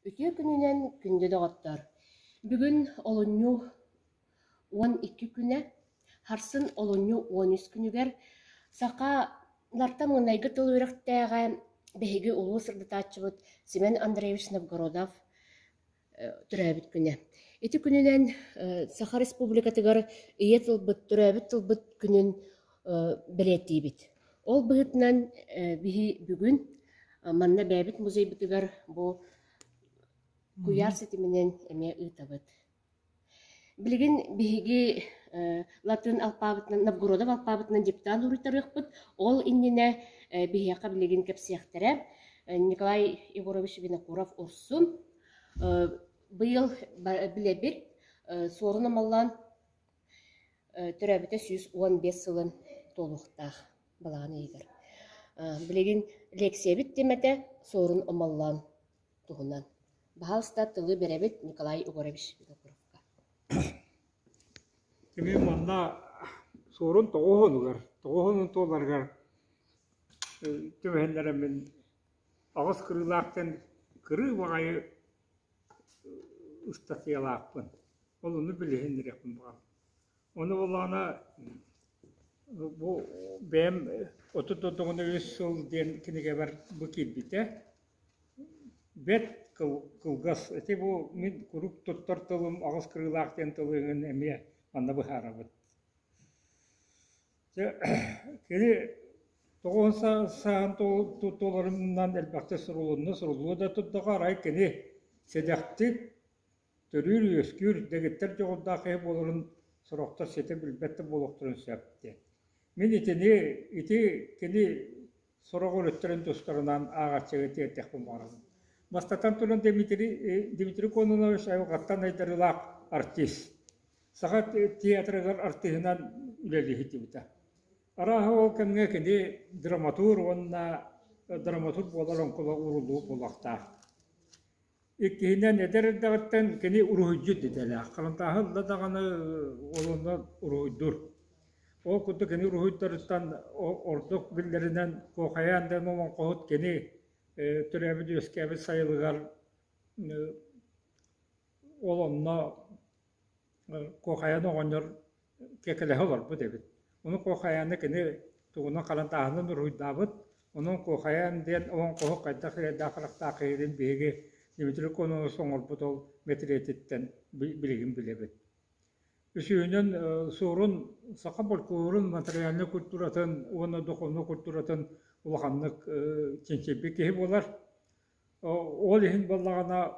Үтүө күнүнэн күндү доҕоттор! Бүгүн олунньу 12 күнэ, сарсын олунньу 13 күнүгэр сахалартан маҥнайгы тыл үөрэхтээҕэ биһиги улуу сырдатааччыбыт Семен Андреевич Новгородов төрөөбүт күнэ. Ити күнүнэн Саха Республикатыгар ийэ тылбыт, төрөөбүт тылбыт күнүн бэлиэтиибит. Ол быһыытынан биһи бүгүн манна бэйэбит музейбытыгар бу куйаар ситиминэн эмиэ ыытабыт. Билигин биһиги латын алпаабытынан, Новгородов алпаабытынан диктант уруйтарыахпыт. Ол иннинэ биһиэхэ билигин кэпсиэхтэрэ Николай Егорович Винокуров-Урсун быйыл билэбит Суорун Омоллоон төрөөбүтэ 115 сылын туолуохтаах балаҕан ыйыгар. Билигин лекциябит тиэмэтэ Суорун Омоллоон туһунан. Баһаалыста тылы биэрэбит Николай Егорович Винокуровка. Кини манна суорун тоҕуһунугар, тоҕуһунун туоларыгар түбэһиннэрэммин аҕыс кырыылаахтан кырыы баҕайы ыстатыйалаахпын. Ол ону билиһиннэриэхпин баҕарабын. Ону буоллаҕына бу бэйэм 39 үс сыл диэн кинигэбэр бу киирбитэ. Бэрт кылгас. Ити бу мин куруук туттар тылым аҕыс кырыылаах диэн тылы эмиэ манна быһаарабыт. Дьэ, кини тоҕуһун сааһын туоларынан элбэхтик сурулунна, суруллуо да турдаҕа, арай кини сэдэхтик төрүүр-үөскүүр, дэгиттэр дьоҕурдаах киһи буоларын сорохтор ситэ билбэт да буолуохтарын сөп диэн. Мин итини ити кини сорох өрүттэрин тустарынан ааҕааччыга тиэрдиэхпин баҕарабын. Бастатан туран Дмитрий, Дмитрий Кононович айылҕаттан айдарыылаах артист. Саха театрыгар артыыһынан үлэлии сылдьыбыта. Арааһа ол кэмҥэ кини драматург уонна драматург буолар оҥкула ууруллубут буолуохтаах. Иккиһинэн, эдэр эрдэҕиттэн кини уруһуйдьут идэлээх. Харантааһы ылла даҕаны ол онно уруһуйдуур. Ол курдук кини уруһуйдарыттан ордук биллэринэн Куохайаан диэн олоҥхоһут кини төрөөбүт-үөскээбит сайылыгар ол онно Куохайаан оҕонньор кэкэлэһэ олорбут эбит. Ону Куохайааны кини тугунан харантааһынын уруһуйдаабыт. Онон Куохайаан диэн олоҥхоһут хайдах эрэйдээх-харахтаах киһитин биһиги Дмитрий Кононович оҥорбут ол мэтириэтиттэн билигин билэбит. Үсүһүнэн, Суорун саха фольклорун, материальнай культуратын уонна духовнай культуратын улаханнык чинчийбит киһи буолар. Ол иһин буоллаҕына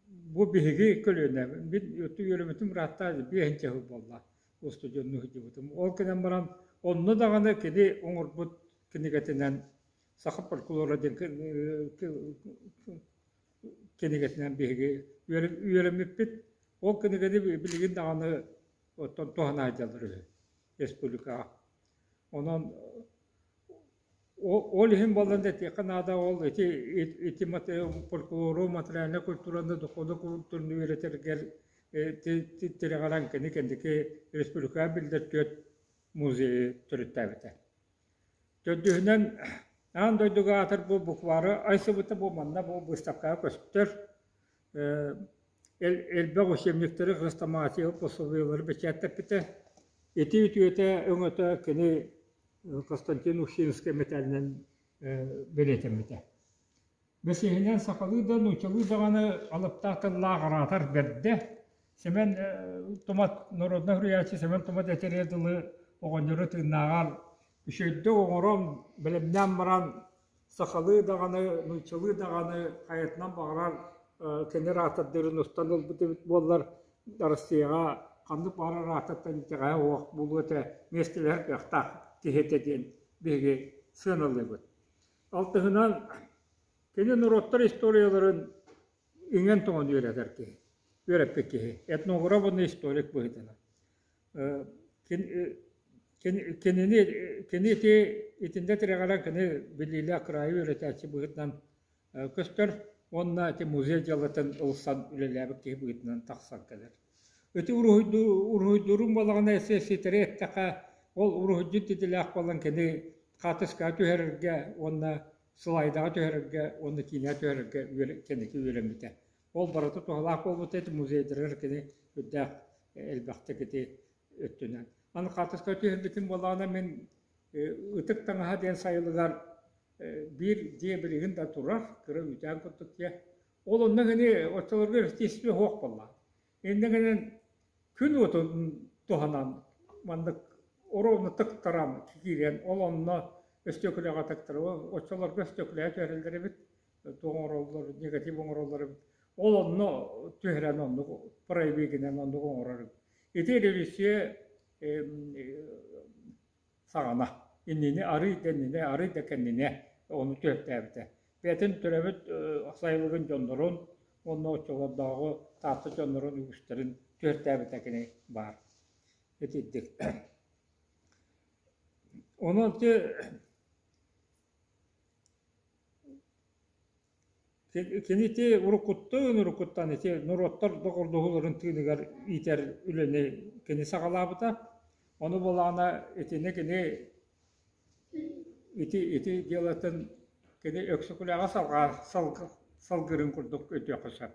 бу биһиги көлүөнэ мин үөрэммитим ыраатта биэһинчэ сыл буолла устудьуоннуу сылдьыбытым. Ол гынан баран онно даҕаны кини оҥорбут кинигэтинэн саха фольклора диэн кинигэтинэн биһиги үөрэммиппит. Ол кинигэни билигин даҕаны оттон туһана сылдьаллар үһү республикаҕа. Онон Ол иһин буолан да этиэххэ наада ол ити ити фольклору, материальнай культураны, духовнай культураны үөрэтэргэр тирэҕирэн кини кэнники республикаҕа биллэр түөрт музейы төрүттээбитэ. Төрдүһүнэн аан дойдуга аатырбыт буквары айсыбыта бу манна бу быыстапкаҕа көстөр. Элбэх учебниктары, хрестоматия пособиелары бэчээттэппитэ. Ити үтүөтэ, өҥөтө кини Константин Ушинскай мэтээлинэн бэлиэтэммитэ. Бэсиһинэн сахалыы да, нууччалыы даҕаны алыптаах тыллаах араатар бэрдэ. Сэмэн Тумат, народнай суруйааччы Сэмэн Тумат этэргэ дылы оҕонньору тыыннааҕар үчүгэйдик оҥорон, бэлэмнээн баран сахалыы даҕаны, нууччалыы даҕаны хайатынан баҕарар кини араатардыырын устан ылбыт эбит буоллар, Россияҕа ханнык баҕарар араатартан итэҕэһэ суох буолуо этэ, миэстэлэһэр кыахтаах киһи этэ диэн биһиги сыаналыыбыт. Алтыһынан, кини норуоттар историяларын иҥэн-тоҥон үөрэтэр киһи, үөрэппит киһи, этнограф уонна историк быһыытынан. Кинини кини ити итиннэ тирэҕирэн кини биллиилээх кыраайы үөрэтээччи быһыытынан көстөр уонна ити музей дьыалатын ылсан үлэлээбит киһи быһыытынан тахсан кэлэр. Ити уруһуйдуурун буоллаҕына ситэри эттэххэ ол уруһуйдьут идэлээх буолан кини хаартыскаҕа түһэрэргэ уонна слайдаҕа түһэрэргэ уонна киинэҕэ түһэрэргэ кэнники үөрэммитэ. Ол барыта туһалаах буолбута ити музейдарыгар кини үрдээх элбэхтик ити өттүнэн. Аны хаартыска түһэрбитим буоллаҕына мин Ытык таҥаһа диэн сайылыгар биир дьиэ билигин да турар, кыра үүтээн курдук дьиэ. Ол онно кини оччолорго электричество суох буолла. Инньэ гынан күн уотун туһанан маннык оруобуна тыктаран киирэн ол онно өстүөкүлэҕэ тыктара оччолорго өстүөкүлэҕэ түһэрэллэр эбит туох оҥороллор негатив оҥороллор эбит ол онно түһэрэн оннук проявигинэн оннук оҥорор эбит ити революция саҕана иннини арый да иннинэ арый да кэннинэ ону түһэртээбитэ бэйэтин төрөөбүт сайылыгын дьоннорун уонна оччолордооҕу Таатта дьоннорун үгүстэрин түһэртээбитэ кини баар итирдик онон ити Кини ити уруккуттан уруккуттан ити норуоттар доҕордоһууларын тыыныгар иитэр үлэни кини саҕалаабыта. Ону былаана итини кини ити ити дьыалатын кини Өксөкүлээҕи салҕаа салгырын курдук өйдүөххэ сөп.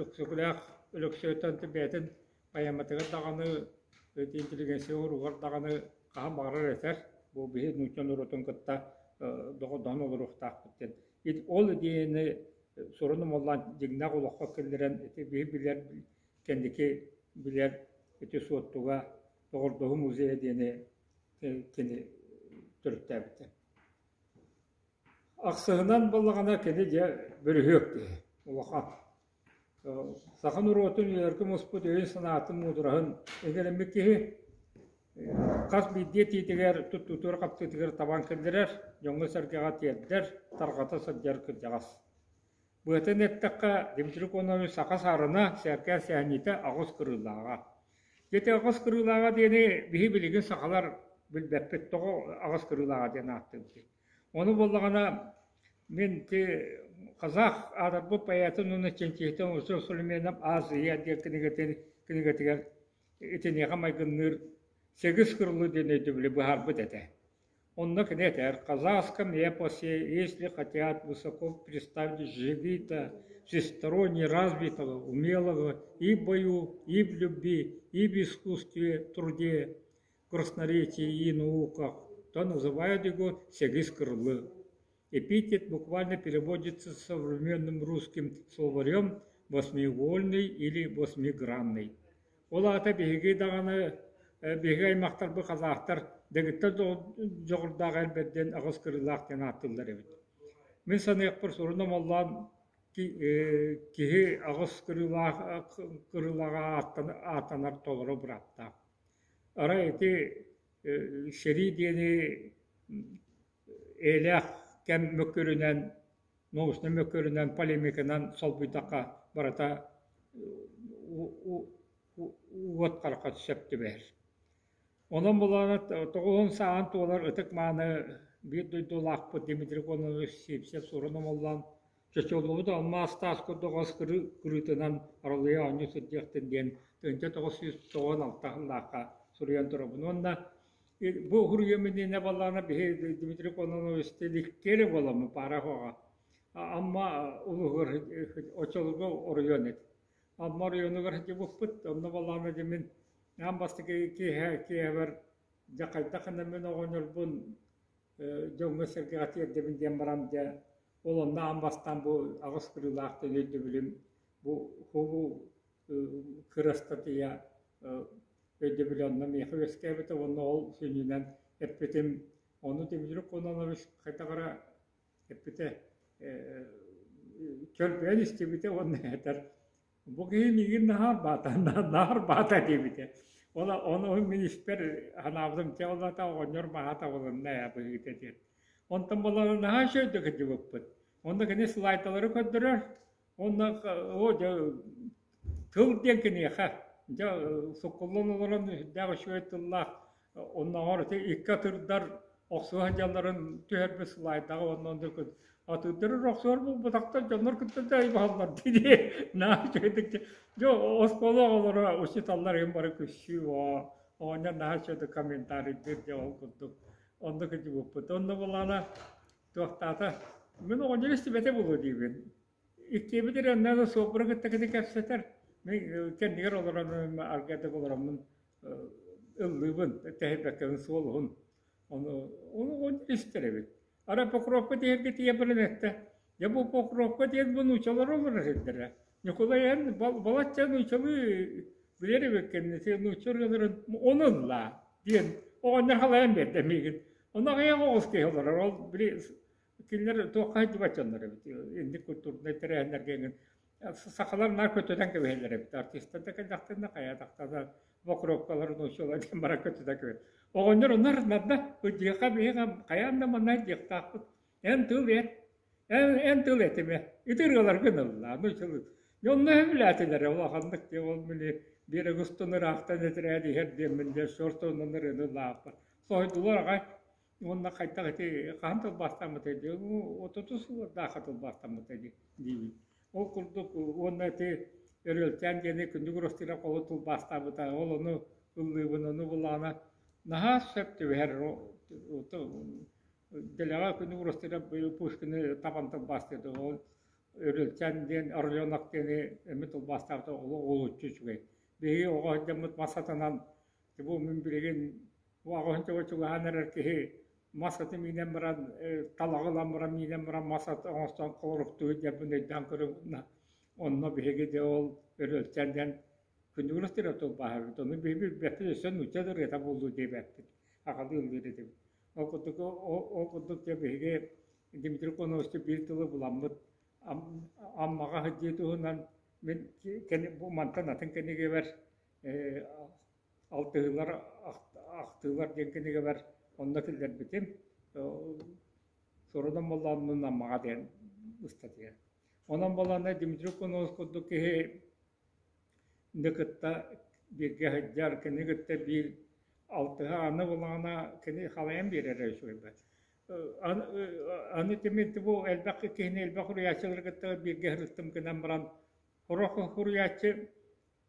Өксөкүлээх Өлөксөйтөн бэйэтин поэматыгар даҕаны, интеллигенция уругар даҕаны хаһан баҕарар этэр, бу биһи нуучча норуотун кытта доҕордоһон олоруохтаахпыт диэн. Ол идеяны сурун умуллаан дьиҥнээх олоххо киллэрэн ити биһи билэр кэнники билэр ити Суоттуга доҕордоһуу музейа диэни кини төрүттээбитэ. Ахсыһынан буоллаҕына кини дьэ бөрүһүөк киһи улахан. Саха норуотун үйэлэргэ муспут өйүн-санаатын муудараһын эгэлэммит киһи хас биирдии этиитигэр, туттуутугар-хаптыытыгар табан киллэрэр, дьоҥҥо-сэргэҕэ тиэрдэр, тарҕата сылдьар кырдьаҕас. Быатын эттэххэ, Дмитрий Кононович саха саарына, сээркээн сэһэнньитэ аҕыс кырыылааҕа. Ити аҕыс кырыылааҕа диэни биһи билигин сахалар билбэппит, тоҕо аҕыс кырыылааҕа диэн ааттыыбытый. Ону буоллаҕына мин ити казах аатырбыт поэтын уонна чинчиһитин Усу Сулейменов Азия диэн кинигэтин кинигэтигэр итиниэхэ майгынныыр Сегис кырылы диэн өйдөбүлү быһаарбыт этэ. Онно кини этэр: «Казахском эпосе, если хотят высоко представить жигита, всесторонне развитого, умелого и в бою, и в любви, и в искусстве, труде, красноречии и науках, то называют его Сегис Крылы. Эпитет буквально переводится современным русским словарем «восьмиугольный» или «восьмигранный». Ол аата биһиги даҕаны биһиги аймахтарбыт казахтар дэгиттэр дьоҕурдаах эр бэрдин аҕыс кырыылаах диэн ааттыыллар эбит. Мин саныахпар сурун омоллоон киһи аҕыс кырыылаах кырыылааҕа ааттанар толору бырааптаах. Арай ити сэрии диэни эйэлээх кэм мөккүөрүнэн, научнай мөккүөрүнэн, полемиканан солбуйдахха барыта уот харахха сөп түбэһэр. Онон булаана тоҕуһун сааһын туолар ытык-мааны биир дойдулаахпыт Дмитрий Кононович Сивцев сурун омоллоон Чочуллубут алмаас таас курдук ас кырыытынан аралыйа оонньуу сылдьыахтын диэн 1996 сыллаахха суруйан турабын. Уонна бу суруйуом иннинэ буоллаҕына биһи Дмитрий Кононович икки эрэ буоламмыт паара суоҕа. Амма улууһугар оччолорго оройуон этэ. Амма оройуонугар сылдьыбыппыт. Онно буоллаҕына дьэ мин аан бастакы киэһэ киэһэбэр дьэ хайдах гына мин оҕонньорбун дьоҥҥо-сэргэҕэ тиэрдэбин диэн баран дьэ ол онно аан бастаан бу аҕыс кырыылаах диэн өйдөбүлүм бу бу кырастатыйа өйдөбүлэ онно миэхэ үөскээбитэ уонна ол сүнньүнэн эппитим ону Дмитрий Кононович хайдах эрэ эппитэ чөрбөйөн истибитэ уонна этэр Бу киһи миигин наһаа арбаата, наһаа арбаата диэбитэ. Ол ону мин испэр санаабытым, чэ ол аата оҕонньор маһа табылынна ээ быһыыта диэн. Онтон буоллаҕына наһаа үчүгэйдик сылдьыбыппыт. Онно кини слайдалары көрдөрөр, уонна оо дьэ тыл диэн киниэхэ дьэ суккуллан олорон сүрдээх үчүгэй тыллаах Оннооҕор ити икки атырдар охсуһа сылдьалларын түһэрбит слайдаҕа уонна оннук атыырдары охсуһар буолбатахтар дьоннор кытта дьайбаһаллар дии наһаа үчүгэйдик дьэ оскуола оҕолоро учууталлар иһин бары күссүү оҕонньор наһаа үчүгэйдик комментарийдыыр дьэ ол курдук оннук сылдьыбыппыт онно буоллаҕына туохтаата мин оҕонньор истибэтэ буолуо диибин. Иккиэбит эрэ онно суоппары кытта кини кэпсэтэр. Мин кэннигэр олорон аргыатык олороммун ыллыыбын, тэһийбэккэбин суол уһун. Ону ону истэр эбит. Арай Покровка тиһэргэ тиийэн баран эттэ, дьэ бу Покровка диэн бу нууччалар олорор сирдэрэ. Ньукулай эн балачча нууччалыы билэр эбиккин, нуучча ырыаларын ону ыллаа диэн оҕонньор халайан биэрдэ миигин. Ону аҕыйах оҕус киһи олорор, ол били кинилэр туохха сылдьыбат дьоннор эбит, инник культурнай тэрээһиннэргэ эҥин сахалар наар көтүтэн кэбиһэллэр эбит, артистар да кэллэхтэринэ хайаатахтарына бокуруопкаларын учуола диэн баран көтүтэн кэбиһэр. Оҕонньор онно нарда дьиэхэ биһиэхэ хайаан да манна дьиэхтаахпыт. Эн тыл эт, эн, эн тыл этимэ, ити ырыаларгын ыллаа, ну чылы. Онно сөбүлээтилэр улаханнык дьэ ол били биэрэк устун ыраахтан этирээт иһэр диэммин дьэ сортонон ырыаны ыллааппар. Соһуйдулар аҕай уонна хайдах ити хаһан тылбаастаммытай дии, отутус сыллардаахха тылбаастаммытай дии диибин. Ол курдук уонна ити Өрүөлчээн диэни Күндү Гростира холу тылбаастаабыта, ол ону ыллыыбын, ону булаана наһаа сөп түбэһэр дэлэҕэ Күндү Гростира Пушкины табан тылбаастыыр ол Өрүөлчээн диэн Орленок диэни эмиэ тылбаастаабыта олох уһулуччу үчүгэй. Биһиги оҕо сылдьаммыт мас атынан бу мин билигин бу аҕыһын чугаһаан эрэр киһи мас аты миинэн баран талаҕы ылан баран миинэн баран мас ат оҥостон холоруктуу диэммин өйдөөн көрөбүн онно биһиги дьэ ол Өрүөлчээн диэн күндүгүрүс диэн тылбааһабыт ону биһиги билбэппит өссө нуучча да ырыата буоллу диэбэппит аҕалыы ыллыыр этибит ол курдук ол курдук дьэ биһиги Дмитрий Конович биир тылы буламмыт Аммаҕа сылдьыы туһунан мин бу мантан атын кинигэбэр алтыһыылар ахтыылар диэн кинигэбэр онно киллэрбитим сурунан буоллаҕына Аммаҕа диэн ыстатыйа. Онон буоллаҕына Дмитрий Конович курдук киһи кытта бииргэ сылдьар, кини кытта биир алтыһа аны буоллаҕына кини халайан биэрэрэ үчүгэй Аны тимир бу элбэх киһини элбэх суруйааччылары кытта бииргэ сырыттым гынан баран сорох суруйааччы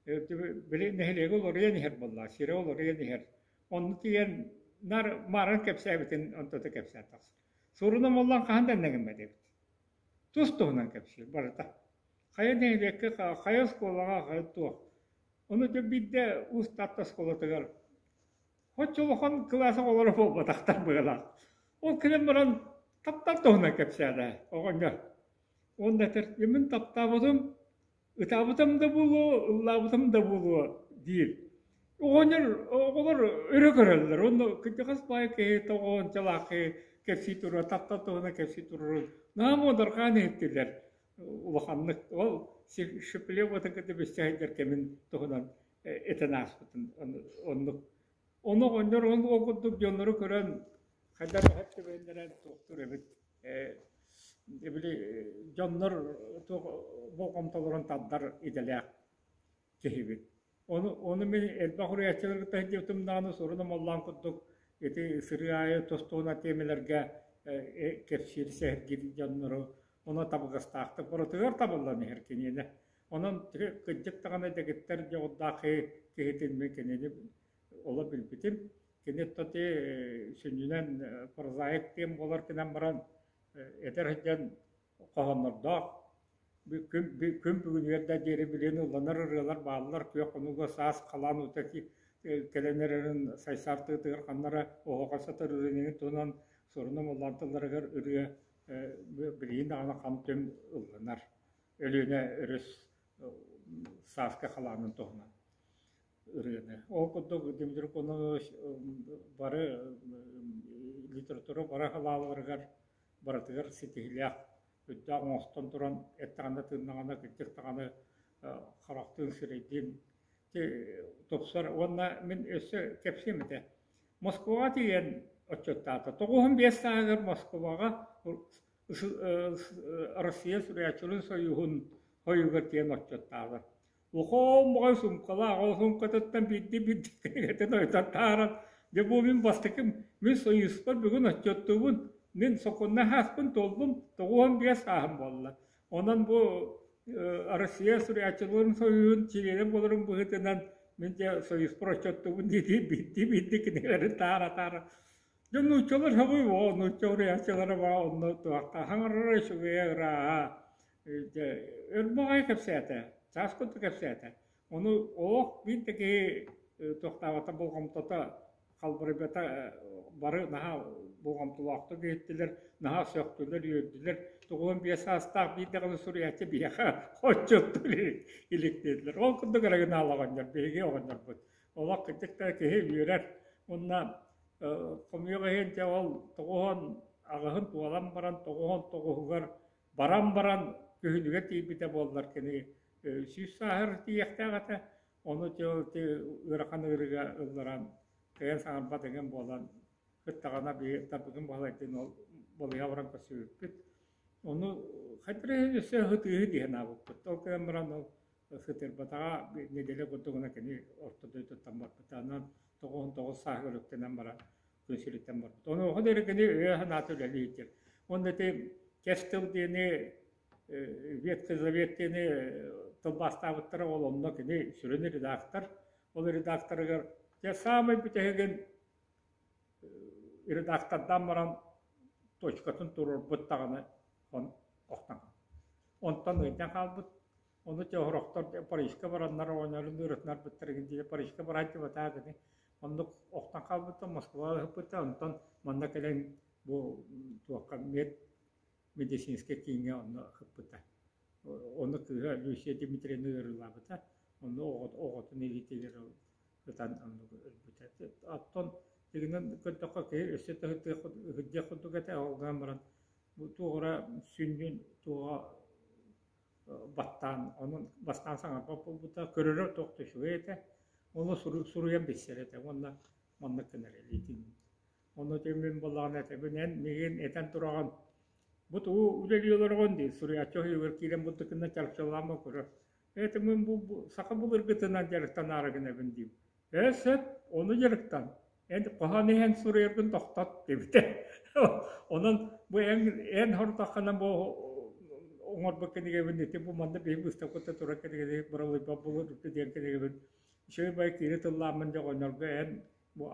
били нэһилиэгэ уларыйан иһэр буоллаҕа, сирэ уларыйан иһэр. Онно тиийэн наар мааран кэпсээбитин онтото кэпсээн тахсар. Суруна буоллаан хаһан да эннэгиммэт эбит. Тус-туһунан кэпсиир барыта. Хайа нэһилиэккэ, хайа оскуолаҕа, хайа туох. Ону дьэ биирдэ Уус Таатта оскуолатыгар Оччо улахан кылаас оҕолоро буолбатахтар быһыылаах. Ол кэлэн баран таптал туһунан кэпсээтэ оҕонньор. Уонна этэр, мин таптаабытым, ытаабытым да буолуо, ыллаабытым да буолуо диир. Оҕонньор оҕолор өрө көрөллөр. Уонна кырдьаҕас баай киһи тоҕуончалаах киһи кэпсии турар, таптал туһунан кэпсии турарын наһаа муодарҕаан иһиттилэр улаханнык. Ол Шиплеватын кытта билсэ сылдьар кэмин туһунан этэн ааспытын оннук. Ону оҕонньор ол курдук дьоннору көрөн хайдах эһэр түбэһиннэрэн туохтуур эбит. Били дьоннор туох болҕомтолорун тардар идэлээх киһибит. Ону, ону мин элбэх уруйааччылары кытта сылдьыбытым даҕаны сурун омоллоон курдук ити сырыы аайы тус-туһунан тиэмэлэргэ кэпсиир, сэһэргиир дьоннору ону табыгастаахтык барытыгар табыллан иһэр киниэнэ. Онон кырдьык даҕаны дэгиттэр дьоҕурдаах киһитин мин кинини олох билбитим. Кини тоти сүнньүнэн прозаик диэн буолар гынан баран эдэр сылдьан хоһооннордоох күн, күн бүгүнүгэр да диэри билигин ылланар ырыалар бааллар. Күөх хонууга саас халаан уута кэлэн эрэрин Сайсаар тыатыгар ханна эрэ оһоҕо сытар ырыаны туһунан сурунан ыллаан тылларыгар ырыа билигин даҕаны хам-түм ылланар. Өлүөнэ өрүс сааскы халаанын туһунан ырыаны. Ол курдук Дмитрий Кононович бары литература бары халааларыгар барытыгар ситиһиилээх үрдээх оҥостон туран эттэҕинэ тыыннаҕына кырдьык даҕаны харахтыын сирэйдиин тупсар уонна мин өссө кэпсиэм этэ Москваҕа тиийэн отчуоттаата. 95 сааһыгар Москваҕа Россия суруйааччыларын сойууһун хойугар тиийэн отчуоттаабыт. Улахан баҕайы суумкалаах, ол суумкатыттан биирдии-биирдии кинигэтин ойутан таһааран, дьэ бу мин бастакы мин сойууспар бүгүн отчуоттуубун, мин сокуоннай сааспын туоллум, 95 сааһым буолла. Онон бу Россия суруйааччыларын сойууһун чилиэнэ буоларым быһыытынан мин дьэ сойууспар отчуоттуубун дии-дии биирдии-биирдии кинигэлэрин таһаара-таһаара Дьэ нууччалар сөҕүй оо нуучча уруйааччылара баа онно туохтааһаҥарара үчүгэйэ ырааһа. Дьэ, өр баҕайы кэпсээтэ, чаас курдук кэпсээтэ. Ону олох биир да киһи туохтаабата болҕомтото халбарыйбата бары наһаа болҕомтолоохтук иһиттилэр, наһаа сөхтүлэр, үөрдүлэр. 95 саастаах биир даҕаны суруйааччы биһиэхэ отчуттуу илик диэтилэр. Ол курдук оригинал оҕонньор, биһиги оҕонньорбут. Олох кырдьык да киһи үөрэр. Уонна хомуйуох иһин дьэ ол 98-ын туолан баран 99-угар баран баран күһүнүгэр тиийбитэ буоллар кини 100 сааһыгар тиийиэхтээх этэ. Ону ыарахан ыарыыга ылларан кыайан саҥарбат эҥин буолан кыттаҕына биһи Тарбытын Баһылайдыын ол балыыһа баран көрсүбүппүт. Ону хайдах эрэ өссө ытыыһы дии санаабыппыт. Ол гынан баран ол сытыарбатаҕа нэдиэлэ курдугуна кини орто дойдуттан барбыта. Онон 99 сааһыгар үктэнэн баран күн сириттэн барбыт. Онуоха диэри кини өйө-санаата үлэлии сылдьар. Уонна ити кэс тыл диэни Ветхий Завет диэни тылбаастаабыттара ол онно кини сүрүн редактор. Ол редакторыгар дьэ саамай бүтэһигин редактордаан баран точкатын туруорбут даҕаны охтон онтон ыйдан хаалбыт. Ону сорохтор Парижка бараннар оҕонньорун ыарытынарбыттар игин диye Парижка барааччы кини оннук охтон хаалбыттар Москваҕа ыһыппыттар онтон манна кэлэн бу туохха мед медицинскэй кииҥҥэ онно ыһыппыта. Ону кыыһа Люция Дмитриевна ыарыылаабыта. Онно оҕотун илиитигэр ытан оннук өлбүтэ. Оттон тигинэн көрдөххө киһи өссө да ыһырдыах курдук этэ ол гынан баран бу туох эрэ сүнньүн туоҕа баттаан онон бастаан саҥарбат буолбута көрөрө туох да үчүгэй этэ ону суруйан билсэр этэ уонна маннык гынар илиитин ону мин буоллаҕына этэбин эн миигин этэн тураҕын бу тугу үлэлии олороҕун дии суруйааччы уһуйугар киирэн бултукунан чарапчылаама көрөр это мин бу саха былыргытынан дьарыктанаары гынабын диим ээ сөп ону дьарыктан Эн хоһоон иһэн суруйаргын тохтот диэбитэ. Онон бу эн эн хорутаххына бу оҥорбут кинигэбин ити бу манна биһи быыстапката турар кинигэни быралыйбат булур диэн кинигэбин үчүгэй бай киири тыллааммын дьэ оҕонньорго эн бу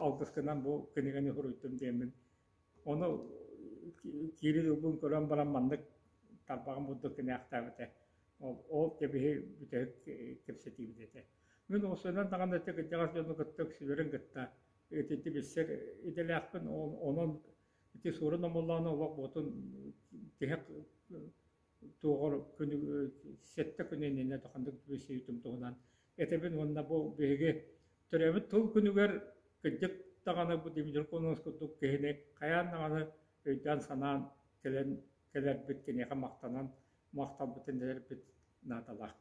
алгыскынан бу кинигэни суруйдум диэммин ону киири тылбын көрөн баран маннык тарбаҕым бурдук кинээхтээбитэ ол ол кэбиһи бүтэһик кэпсэтиибит этэ Мин уопсайынан даҕаны ити кырдьаҕас дьону кытта үксүлэрин кытта итити билсэр идэлээхпин. Онон ити Суорун Омоллоону олох буотун тиһэх туоҕар күнү сэттэ күн иннинэ ханнык билсибитим туһунан этэбин уонна бу биһиги төрөөбүт тыл күнүгэр кырдьык даҕаны бу Дмитрий Кононович курдук киһини хайаан даҕаны өйдөөн-санаан кэлэн кэлэрбит киниэхэ махтанан махталбытын этэрбит наадалаах.